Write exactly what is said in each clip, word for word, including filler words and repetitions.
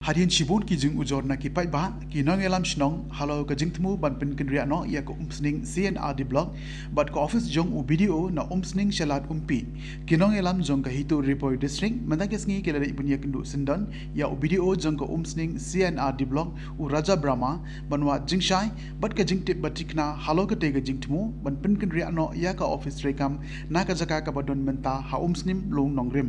Hadien shibun ki jingujor na ki paidbah, ki nongïalam shnong halor ka jingthmu ban pynkynriah noh ïa ka Umsning C and R D Block bad ka office jong u B D O na Umsning Shalad Umpi. Ki nongïalam jong ka Hito Ri Bhoi District mynta ka sngi ki la leit ban ïakynduh syndon ïa u B D O jong ka Umsning C and R D Block, u Raja Brahma, ban wad jingshai bad ka jingtip ba thikna halor katei ka jingthmu ban pynkynriah noh ïa ka office treikam na ka jaka kaba don mynta ha Umsning Lum Nongrim.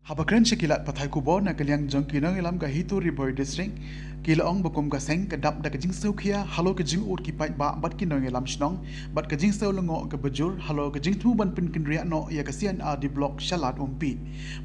Haba kren sha ki lad pathai khubor na ka liang jong ki nongïalam ka Hito Ri Bhoi District, ki la ong ba kum ka seng ka dap da ka jingsngewkhia halor ka jingud ki paidbah bad ki nongïalam shnong bad ka jingsngew lyngngoh kaba jur halor ka jingthmu ban pynkynriah noh ïa ka C and R D Block Shalad Umpi.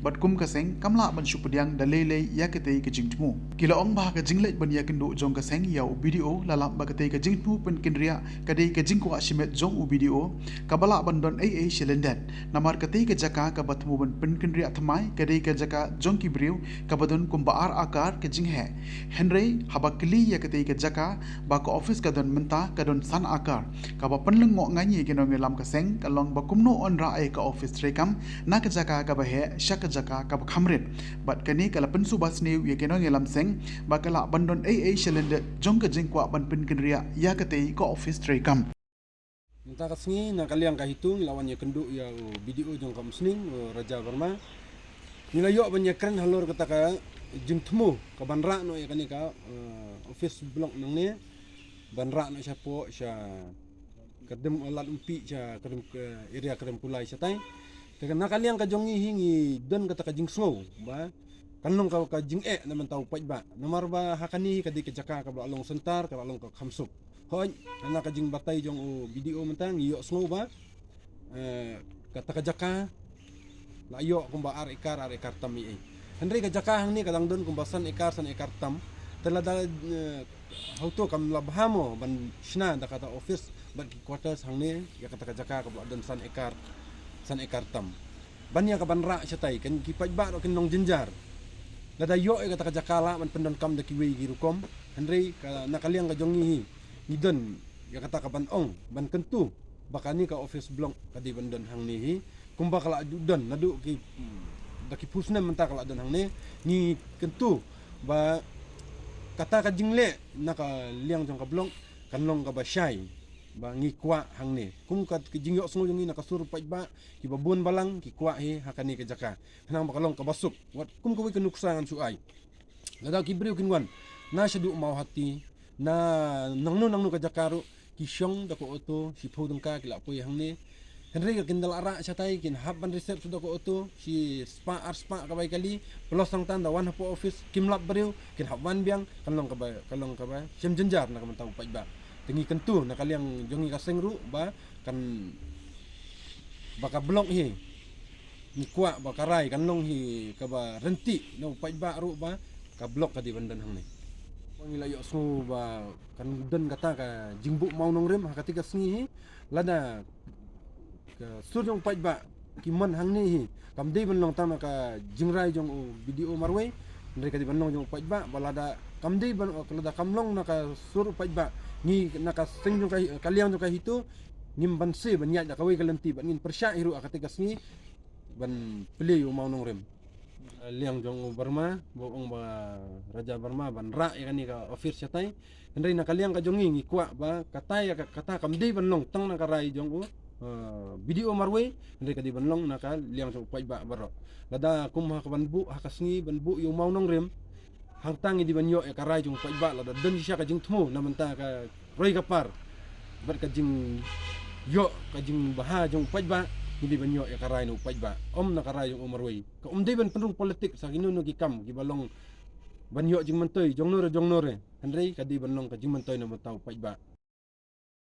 Bad kum ka seng kam lah ban shu pdiang da lei lei ïa katei ka jingthmu. Ki la ong ba ha ka jingleit ban ïakynduh jong ka seng ïa u B D O la lap ba katei ka jingthmu pynkynriah ka dei ka jingkwah shimet jong u B D O, kaba lah ban don ei ei shalyndet. Namar katei ka jaka kaba thmu ban pynkynriah thymmai ka dei ka jaka jong ki briew kaba don kumba ar akar ka jingheh. Hynrei haba kylli ïa katei ka jaka ba ka office ka don mynta ka don san akar. Kaba pynlyngngoh ngan ïa ki nongïalam ka seng ka long ba kumno wanrah ïa ka office treikam na ka jaka kaba heh sha ka jaka kaba kham rit. Bad kane ka la pynsuba sniew ïa ki nongïalam seng ba ka lah ban don ei ei shalyndet jong ka jingkwah ban pynkynriah ïa katei ka office treikam. Mynta ka sngi na ka liang ka Hito ngi la wan ïakynduh ïa u B D O jong ka Umsning, u Raja Verma. Ngi la ïoh ban ïakren halor kata ka jingthmu kaban rah noh ïa kane ka, eh, office block nangne. Ban rah noh shapoh sha Kyrdim, Lad Umpi, sha Kyrdim, ka area Kyrdim Kulai shatai. Te na ka liang ka jong ngi hi ngi don kata ka jingsngew ba kan long ka, ka jingeh na bynta u paidbah. Namar ba ha kane hi ka dei ka jaka kaba la long center, kaba la long ka kham suk. Hooid, na ka jingbatai jong u B D O mynta ngi ïohsngew ba, eh, kata ka jaka la ïoh kumba ar ekar, ar ekar tam ei ei. Hynrei ka jaka hangne ka dang don kumba san ekar, san ekar tam. Te lada, eh, hangto kam lah bha mo ban shna da kata office bad ki quarters hangne ïa kata ka jaka kaba la don san ekar, san ekar tam. Ban ïa kaban rah shatai kan ki paidbah ruh kin long jynjar. Lada ïoh ïa kata ka jaka lah ban pyndonkam da kiwei ki rukom. Hynrei ka, na ka liang ka jong ngi hi ngi don ïa kata kaban ong ban kyntu ba kane ka office block ka dei ban don hangne hi. Kumba ka la ju don naduh ki, hmm, da ki phew snem mynta ka la don hangne. Ngi kyntu ba kata ka jingleh na ka liang jong ka block kan long kaba shai ba ngi kwah hangne. Kum ka, ka jingïohsngew jong ngi na ka sur paidbah kiba bun balang ki kwah hi ha kane ka jaka. Khnang ba ka long kaba suk. Wat kum kawei ka nuksa ngan shu ai. Lada ki briew kin wan na shaduh Mawhati, na nangno nangno ka jaka ruh, ki shong da ka auto shiphew tyngka ki la poi hangne. Hynrei ka kin da la rah shatai kin hap ban reserve shuh da ka auto shi spah ar spah ka bai kali. Plus hangta da wan hapoh office kim lap briew kin hap wan biang, kan long kaba, kan long kaba shem jynjar na ka bynta u paidbah. Te ngi kyntu na ka liang jong ngi ka seng ruh ba kan, ba ka block hi ngi kwah ba ka rai kan long hi kaba ryntih na u paidbah ruh ba ka block ka dei ban don hangne. Ba ngi la ïohsngew ba kan don kata ka jingbuh mawnongrim ha kata ka sngi hi. Lada ka sur jong u paidbah ki mon hangne hi kam dei ban long tang na ka jingrai jong u B D O marwei, hynrei ka dei ban long jong u paidbah. Ba lada kam dei ban, lada kam long na ka sur u paidbah, ngi na ka seng jong ka, ka liang jong ka HITO ngim banse ban ïaid da kawei ka lynti bad ngin pyrshah hi ruh ha kata ka sngi ban plie ïa u mawnongrim. Liang jong u Burma ba ong ba Raja Burma ban rah ïa kane ka office shatai. Hynrei na ka liang ka jong ngi ngi kwah ba kata ïa ka, kata kam dei ban long tang na ka rai jong u, eh, B D O marwei, hynrei ka dei ban long na ka liang jong u paidbah baroh. Lada kum ha ka ban buh ha ka sngi ban buh ïa u mawnongrim, hangta ngi dei ban ïoh ïa ka rai jong u paidbah. Lada don shisha ka jingthmu na bynta ka roi ka par bad ka jingïoh ka jingbha jong u paidbah, ngi dei ban ïoh ïa ka rai na u paidbah, ym na ka rai jong u marwei. Ka ym dei ban pynrung politik sa kino kino ki kam kiba long ban ïoh jingmyntoi jongno re jongno re. Hynrei ka dei ban long ka jingmyntoi na bynta u paidbah.